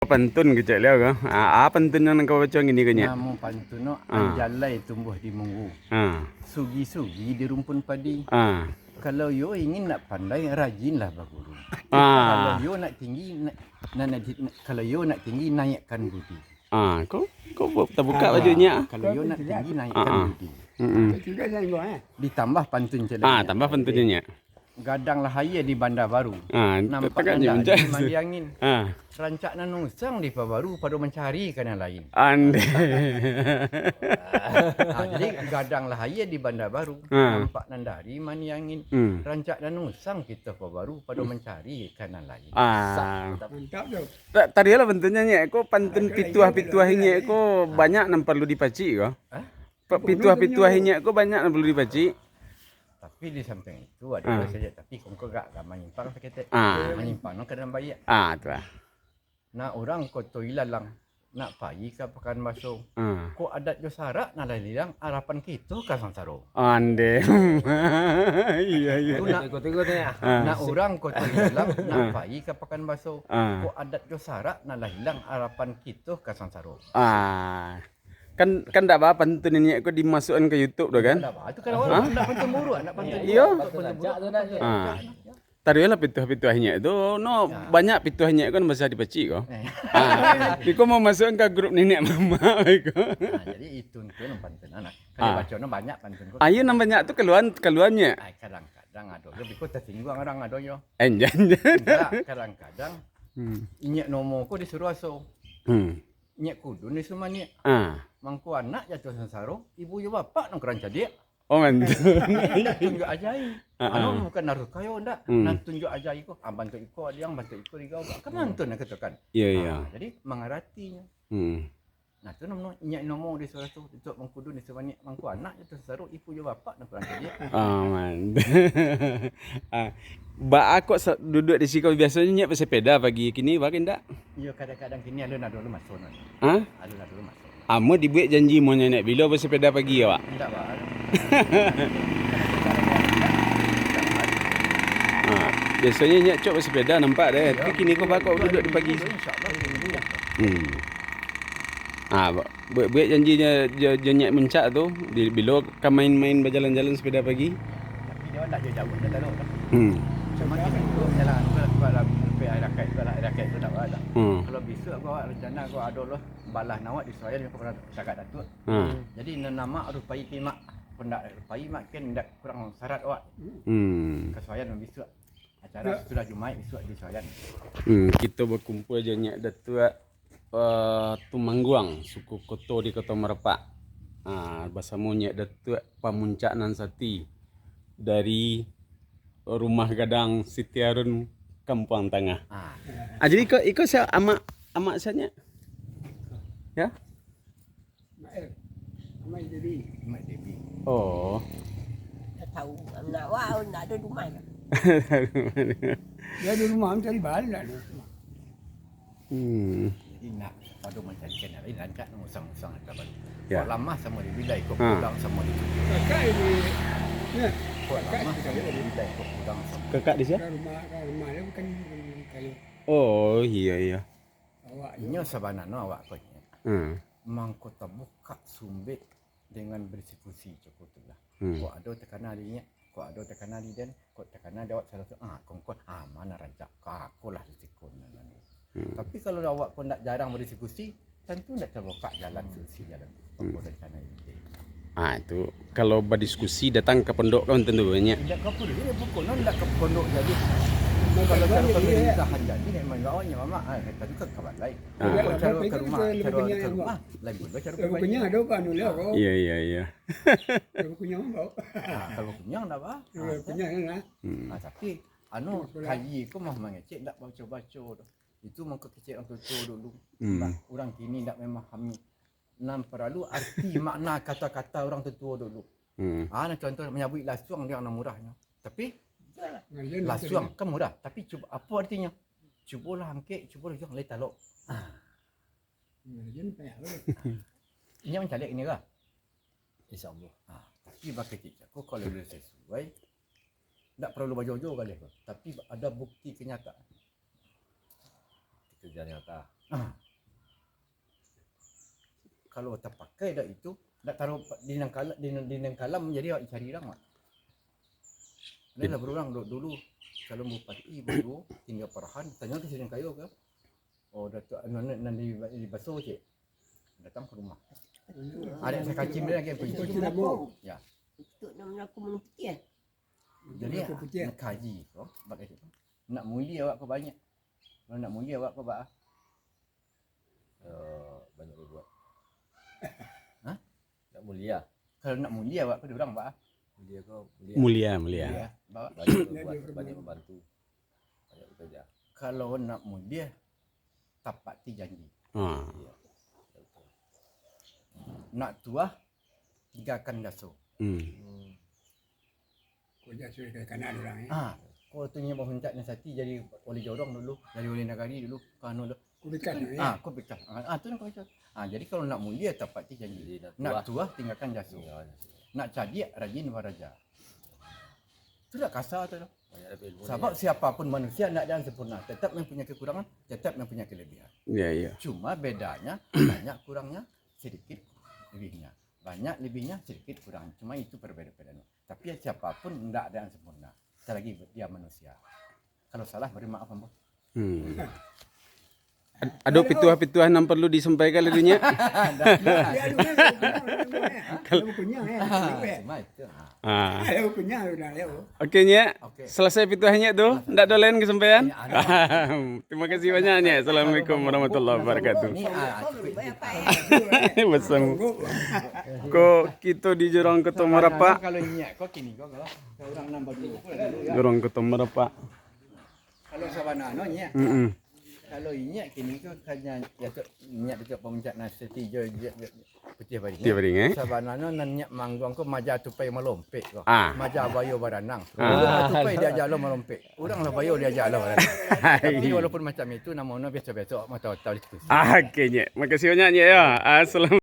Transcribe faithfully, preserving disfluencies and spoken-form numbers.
Pantun kecek liau ko. Ah, ah, pantun nan kau baco ngini ko, Nyak? Namo pantun no, ah. Anjalai tumbuh di munggu. Ah. Sugi-sugi di rumpun padi. Ah. Kalau yo ingin nak pandai, rajinlah baguru. Ah. Kalau yo nak tinggi, na, na, na, kalau yo nak tinggi, naikkan budi. Ah, kau kau tabuka baju Nyak. Kalau yo nak tinggi, naikkan ah, ah. Budi. Mm-mm. Ditambah pantun cek. Ah, tambah pantun Nyak. Gadang lah aia di Banda Baru. Ah, nampak nan dari mandi angin. Ah. Rancak nan usang di Pabaru pado mancari ka nan lain. Ande. Ah, jadi gadang lah aia di Banda Baru. Ah. Nampak nan dari mandi angin. Hmm. Rancak nan usang kita Pabaru pado mancari ka nan lain. Ah. Mantap tu. Tadi lah bentuknya Nyak ko pantun pituah-pituah Nyak ko banyak nan perlu dipacik ko. Hah? Pituah-pituah Nyak ko banyak nan perlu dipacik. Tapi di samping itu ado ah. Saja, tapi kongko gak agak manyimpang saketek. Ah. Manyimpang no kadang baik. Ah, tu lah. Nah, orang Koto Ilalang nak pai ka Pakan Baso. Ah. Kok adat jo sarak nan lah hilang, arapan kito ka sansaro. Ande. Iya, iya. Tu nak tengok-tengok tu ya. Ah. Nak orang Koto Ilalang nak ah. Pai ka Pakan Baso. Ah. Kok adat jo sarak nan lah hilang, arapan kito ka sansaro. Ah. Kan kan ndak apa-apa tu Nyak ko dimasukkan ke YouTube tu kan? Ndak apa. Itu kan orang ndak pantun buruk, ndak pantun buruk. Iyo. Ndak pantun buruk. Ah. Taruihlah pituah-pituah Nyak tu. No, banyak pituah Nyak kan bisa dipacik ko. Ah. Iko mau masukkan ke grup niniak mamak iko. Nah, jadi itu tu nan pantun anak. Kalau baco no banyak pantun ko. Ayo nan banyak tu keluar keluarnya. Ai kadang-kadang ado lebih ko tersinggung orang ado yo. Enjan. Enggak, kadang-kadang hmm. Inyak nomo ko disuruh aso. Hmm. Nyak kudun di sumaniak. Ah. Mangko anak jatuh sansaro, ibu jo bapak nan kurang cadiak. Oh, mantap. Nak tunjuk ajai. Ah, anu ah. Bukan harus kayo ndak. Hmm. Nan tunjuk ajai ko, ah, bantuak iko adiang, bantuak iko digau. Kan mantun nak katakan. Iya, iya. Ah, jadi mangaratinya. Hmm. Nah, tu namo inyak nomo di suara tu, untuk mangkudun di sumaniak, mangko anak jatuh sansaro, ibu jo bapak nan kurang cadiak. Ah, mantap. Ah, baa kok sa- duduk di siko biasonyo Nyak basapeda pagi kini, baa ndak? Iyo, kadang-kadang kini alun ado lu maso no. Hah? Alun ado lu maso. Amo dibuek janji mo nyo Nyak bilo basapeda pagi awak? Indak, Pak. Ha, biasonyo Nyak cok basapeda nampak deh. Iyo. Tapi kini ko baa kok duduk di pagi? Insya Allah, seminggu. Hmm. Ha, ba- Buek-buek janji jo, jo, jo Nyak Muncak tu, di, bilo ka main-main bajalan-jalan sepeda pagi? Tapi dia ndak jauh-jauh, dia taruh lah. Hmm. Cuma kita tu jalan tu lah, sebab lah, sampai air rakai tu lah, air rakai tu ndak ada. Hmm. Kalau besok aku awak rencana aku ado lah, balah nawak di Suayan aku pernah cakap Datuk. Hmm. Jadi nan nama harus pai pimak, pendak pai makin ndak kurang syarat awak. Hmm. Ke Suayan besok. Acara sudah Jumaik besok di Suayan. Hmm, kita bakumpul jo Nyak Datuak uh, Tumangguang, suku Koto di Koto Marapak. Ha, basamo Nyak Datuak Pamuncak Nan Sati dari Rumah Gadang Siti Arun, Kampuang Tangah. Ah. Ah, jadi iko iko sia amak amak sia Nyak? Ya? Mael. Amak Debi. Amak Debi. Oh. Tak tahu. Nak wah, nak ada rumah. Dia ada rumah, mencari bahan nak ada rumah. Hmm. Jadi nak pado mancarikan yang lain, rancak nak usang-usang atau baru. Ya. Kok lamah sama dia bilai, kok ha. Pulang sama dia. Kakak ini. Ya. Kok lamah sama dia bilai, kok pulang sama. Kakak di sini? Rumah, rumah dia bukan kayu. Oh, iya iya. Awak inyo sabananyo awak ko inyo. Hmm. Mangko tabukak sumbek dengan berdiskusi cako tu lah. Hmm. Kok ado takana di inyo, kok ado takana di den, kok takana di awak salah tu, ah, kongkon, ah, mana rancak, ka akolah risiko nan anu. Hmm. Tapi kalau awak ko ndak jarang berdiskusi, tantu ndak tabukak jalan solusi jalan tu. Hmm. Apa rencana inti. Ah, itu kalau badiskusi datang ka pondok kan tentu banyak. Indak ka pondok, ini pokoknya ndak ka pondok jadi. Kalau cara pemerintahan jadi memang awaknya mamak, ah, kata tu ka balai. Ah. Kalau cara ka rumah, cara ka rumah, lain pun cara pemerintahan. Iya, iya, iya. Kalau kunyang kau. Ah, kalau kunyang ndak apa. Kalau kunyang lah. Hmm. Ah, tapi anu kaji ko mah mangecek ndak baco-baco tu. Itu mangko kecek urang tuo dulu. Hmm. Urang kini ndak memahami. Nan paralu arti makna kata-kata urang tuo dulu. Hmm. Ah, nah, contoh manyabuik lasuang dia nan murahnyo. Tapi lasuang kan murah, tapi cubo apo artinyo? Cubolah angkek, cubolah juang lai talok. Ah. Inyo mancaliak ini lah. Insyaallah. Ah, tapi bakecek cako kalau lah sesuai, ndak paralu bajojo galeh ko. Tapi ada bukti kenyataan. Bukti kerja nyata. Ah. Kalau tapakai dak itu, dak taruh di nan kalam, di, di nan kalam, jadi awak cari urang, Mak. Adalah berulang dulu, dulu calon bupati baru tinggal Parahan, tanyo ka Sirinaing Kayo ka. Oh, Datuk anu, nan, nan di, di Baso cek. Datang ka rumah. Ada sakacim lagi. Itu nama aku. Ya. Itu nama aku Menua Putiah. Jadi, Menua Putiah. Nak kaji ko, bak itu. Nak mulia awak ko banyak. Kalau nak mulia awak ko ba. Eh, banyak berbuat. Hah? Nak mulia. Kalau nak mulia awak ko di urang ba. Mulia ko mulia. Mulia, mulia. Mulia. Ba. Banyak berbuat, banyak membantu. Banyak bekerja. Kalau nak mulia, tapati janji. Ha. Iya. Nak tuah, tinggakan jaso. Hmm. Ko jaso ka kanan urang, eh. Ah, ko tu nyo bahuncak nasati jadi wali jorong dulu, jadi wali nagari dulu, ka anu dulu. Ko bikah, eh. Ah, ko bikah. Ah, ah, tu nan ko bikah. Ah, jadi kalau nak mulia, tapati janji. Jadi, nak tuah, tinggakan jaso. Nak cadiak, rajin baraja. Tu dak kasa tu doh. Banyak dapat ilmu. Sabab siapapun manusia ndak ada yang sempurna, tetap mempunyai kekurangan, tetap mempunyai kelebihan. Ya, ya. Cuma bedanya banyak kurangnya, sedikit lebihnya. Banyak lebihnya, sedikit kurang. Cuma itu perbeda-bedaan. Tapi siapapun ndak ada yang sempurna. Selagi dia manusia. Kalau salah, beri maaf, ambo. Hmm. Ad-, ado pituah-pituah nan perlu disampaikan lai, Nyiak? Kalau kunyah, eh. Cuma itu, ha. Ah. Kalau kunyah, udah, ya, oh. Oke, Nyiak. Oke. Selesai pituah Nyiak tu, ndak ado lain ka sampaian? Iya, ada. Terima kasih banyak, Nyiak. Assalamualaikum warahmatullahi wabarakatuh. Ini, ah, cukup. Basamo. Ko kito di Jorong Koto Marapak. Kalau Nyiak, ko kini, ko kalau urang nan baduo. Jorong Koto Marapak. Kalau sabana no, Nyiak. Mm-mm. Kalau Inyiak kini ko hanya, ya, tu, Inyiak tu pamuncak nasati jo, jo, jo Putiah Baring. Putiah Baring, eh? Sabananyo nan Inyiak mangguang ko Maja Tupai Malompek ko. Ah. Maja Bayo Baranang. Ah. Dulu Tupai diajak lo malompek. Urang lah Bayo diajak lo baranang. Tapi walaupun macam itu, namo no biaso-biaso, mata-mata diskusi. Ah, oke, Nyiak. Makasih banyak, Nyiak, ya. Assalamualaikum.